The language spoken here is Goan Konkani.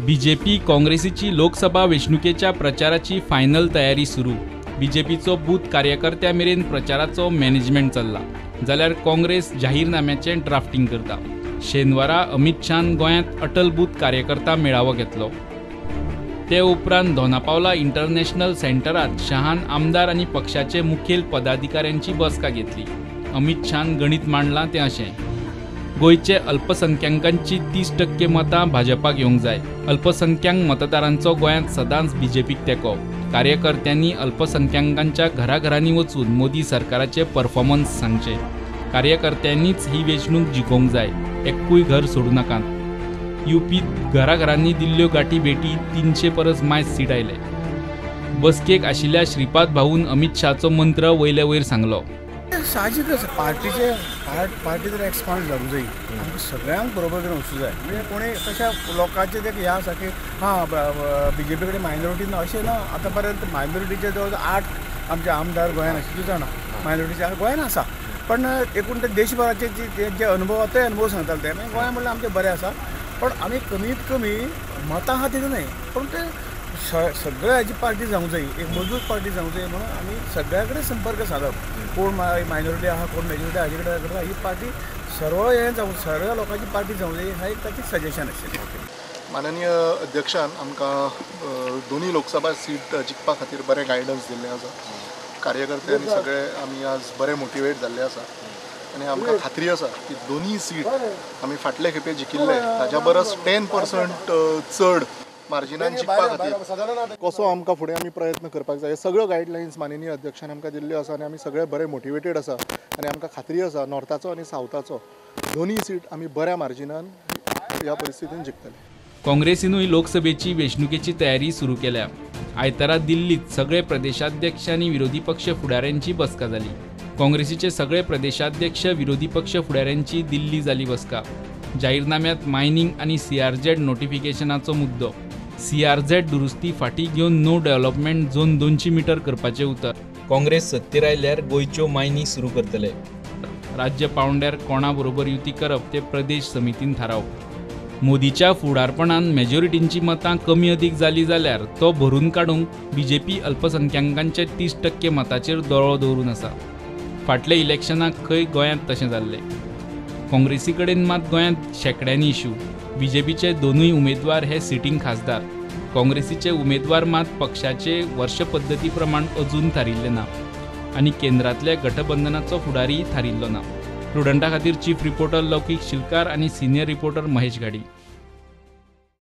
बीजेपी काँग्रेसीची लोकसभा वेंचणुकेच्या प्रचाराची फायनल तयारी सुरू. बीजेपीचो बूथ कार्यकर्त्या मेरेन प्रचाराचो मॅनेजमेंट चल्ला, जाल्यार काँग्रेस जाहीरनाम्याचें ड्राफ्टिंग करता. शेनवारा अमित शाहन गोंयांत अटल बूथ कार्यकर्ता मेळावो घेतलो. ते उपरांत दोनापावला इंटरनॅशनल सेंटरात शहान आमदार आनी पक्षाचे मुखेल पदाधिकाऱ्यांची बसका घेतली. अमित शाहन गणित मांडलां तें अशें: गोंयचे अल्पसंख्याकांची 30% मतां भाजपाक येवंक जाय. अल्पसंख्याक मतदारांचो गोंयांत सदांच बीजेपीक तेंको. कार्यकर्त्यांनी अल्पसंख्याकांच्या घराघरांनी वचून मोदी सरकाराचे परफॉर्मन्स सांगचे. कार्यकर्त्यांनीच ही वेंचणूक जिखोवंक जाय, एक्कूय घर सोडूं नाकात. यूपीत घराघरांनी दिल्ल्यो गाठी भेटी 300 परस मायज सीट आयले. बसकेक आशिल्ल्या श्रीपाद भाऊन अमित शाहचो मंत्र वयले वयर सांगलो. साहजीक आसा, पार्टीचे पार्टी जर एक्सपांड जावंक जाय, आमकां सगळ्यांक बरोबर घेवन वचूंक जाय. म्हणजे कोणी तशें लोकांचें तें हें आसा की हां बीजेपी कडेन मायनॉरिटी ना, अशें ना. आतां पर्यंत मायनॉरिटीचे जवळ 8 आमचे आमदार गोंयान आशिल्ले जाणा, मायनॉरिटीचे गोंयान आसा. पण एकूण ते देशभराचे जे अनुभव आसा ते अनुभव सांगताले ते. मागीर गोंया म्हणल्यार आमचें बरें आसा, पण आमी कमीत कमी मतां खातीर न्हय, पण ते सगळ्या हाजी पार्टी जावंक जाय, एक मजबूत पार्टी जावंक जाय म्हणून आमी सगळ्या कडेन संपर्क सादप. कोण मायनॉरिटी आहा, कोण मेजॉरिटी हाजे कडेन करता, ही पार्टी सर्व हें जावं, सर्व लोकांची पार्टी जावंक जाय, हा एक ताची सजेशन आशिल्लें. माननीय अध्यक्षान आमकां दोनूय लोकसभा सीट जिखपा खातीर बरें गायडन्स दिल्लें आसा. कार्यकर्ते आनी सगळे आमी आज बरे मोटिवेट जाल्ले आसा आनी आमकां खात्री आसा की दोनूय सीट आमी फाटले खेपे जिखिल्ले ताज्या बरस 10% चड मार्जिनान जिखपा खातीर कसो आमकां फुडें आमी प्रयत्न करपाक जाय, सगळ्यो गायडलायन्स माननीय अध्यक्षान आमकां दिल्ल्यो आसा आनी आमी सगळे बरे मोटिवेटेड आसा आनी आमकां खात्री आसा नॉर्थाचो आनी सावथाचो दोनूय सीट आमी बऱ्या मार्जिनान ह्या परिस्थितीन जिखतले. काँग्रेसीनूय लोकसभेची वेंचणुकेची तयारी सुरू केल्या. आयतारा दिल्लीत सगळे प्रदेशाध्यक्ष आनी विरोधी पक्ष फुडाऱ्यांची बसका जाली. काँग्रेसीचे सगळे प्रदेशाध्यक्ष विरोधी पक्ष फुडाऱ्यांची दिल्ली जाली बसका. जाहीरनाम्यात मायनिंग आनी सीआरझेड नोटिफिकेशनाचो मुद्दो. सीआरझेड दुरुस्ती फाटीं घेवन नो डेव्हलपमेंट झोन 200 मीटर करपाचें उतर. काँग्रेस सत्तेर आयल्यार गोंयच्यो मायनी सुरू करतले. राज्य पावंड्यार कोणा बरोबर युती करप ते प्रदेश समितीन थारावप. मोदीच्या फुडारपणान मेजॉरिटींची मतां कमी अदीक जाली जाल्यार तो भरून काडूंक बीजेपी अल्पसंख्याकांचे 30% मताचेर दोळो दवरून आसा. फाटल्या इलेक्शनाक खंय गोंयांत तशें जाल्लें. काँग्रेसी कडेन मात गोंयांत शेंकड्यांनी इश्यू. बीजेपीचे दोनूय उमेदवार हे सिटींग खासदार. काँग्रेसीचे उमेदवार मात पक्षाचे वर्षपद्दती प्रमाण अजून थारिल्ले ना आनी केंद्रांतल्या गठबंधनाचो फुडारीय थारिल्लो ना. प्रुडंटा खातीर चीफ रिपोर्टर लौकीक शिलकार आनी सिनियर रिपोर्टर महेश घाडी.